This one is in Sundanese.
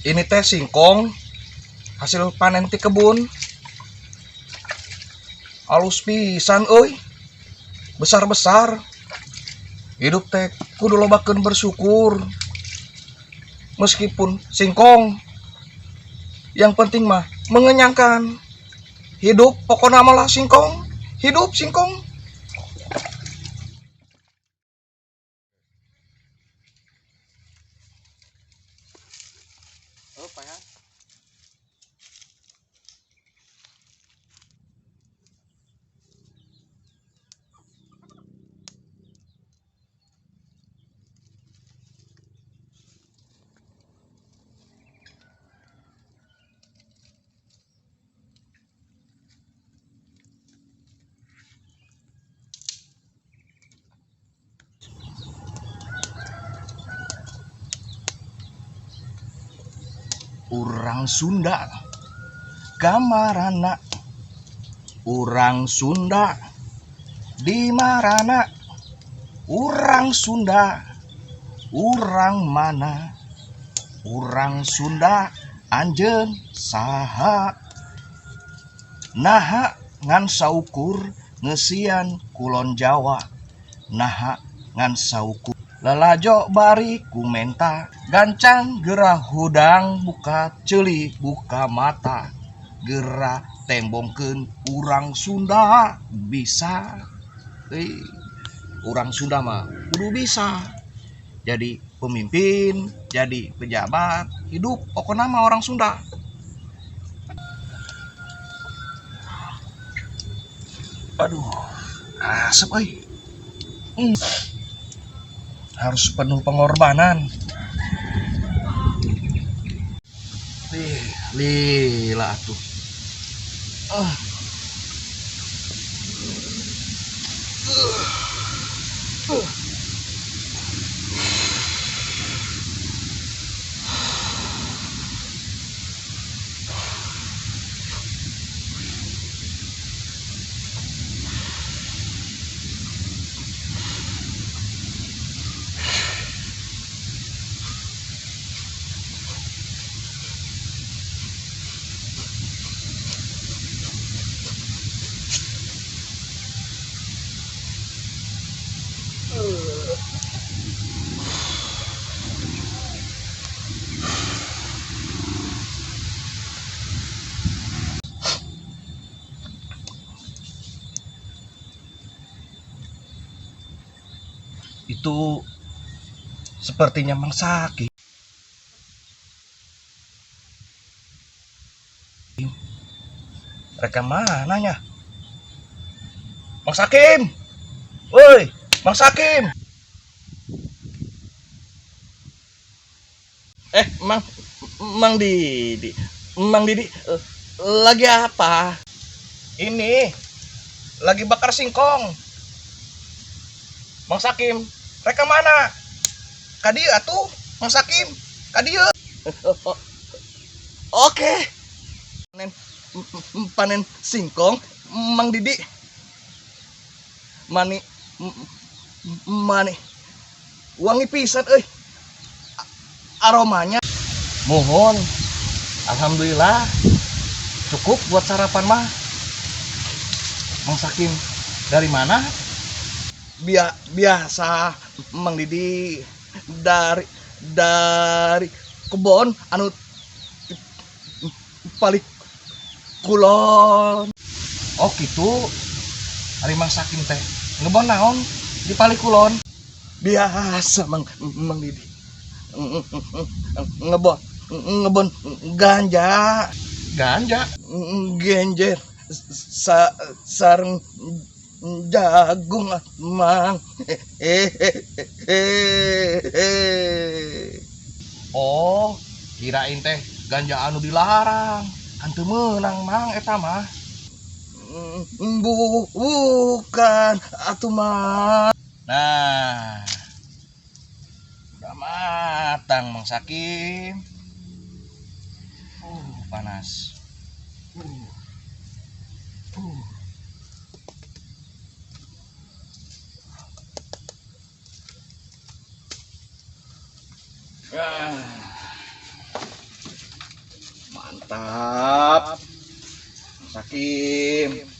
Ini teh singkong hasil panen ti kebun. Alus pisan euy. Besar-besar. Hidup teh kudu lobakeun bersyukur. Meskipun singkong, yang penting mah mengenyangkan. Hidup pokoknya malah singkong. Hidup singkong. Oh, Pak ya. Urang Sunda kamarana, urang Sunda di marana, urang Sunda urang mana, urang Sunda anjeun saha, naha ngan saukur ngeusian kulon Jawa, naha ngan saukur lelajo bari kumenta, gancang gerah hudang buka ceuli buka mata, gerah tembongkeun urang Sunda bisa. Urang Sunda mah kudu bisa jadi pemimpin, jadi pejabat, hidup pokoknya mah orang Sunda. Aduh, asep euy. Harus penuh pengorbanan. Lila tuh. Itu sepertinya Mang Sakim. Mereka mananya? Mang Sakim. Woi, Mang Sakim. Mang, Mang Didi. Mang Didi lagi apa? Ini lagi bakar singkong. Mang Sakim, mereka mana? Kadieu atuh, Mang Sakim. Kadieu. Oke. Panen, panen singkong, Mang Didi. Mani, mani. Wangi pisan euy. Aromanya. Mohon. Alhamdulillah. Cukup buat sarapan mah. Mang Sakim dari mana? Biasa Mang Didi dari kebon anu paling kulon. Oh gitu. Ari Mang Sakim teh ngebon naon di paling kulon? Biasa Mang, Mang Didi ngebon, ngebon ganja. Ganja? Genjer sareng jagung Mang. Oh, kirain teh ganja anu dilarang. Kan teu meunang Mang eta mah. Bukan atuh Mang. Nah, udah matang Mang Sakim. Panas. Mantap. Sakim.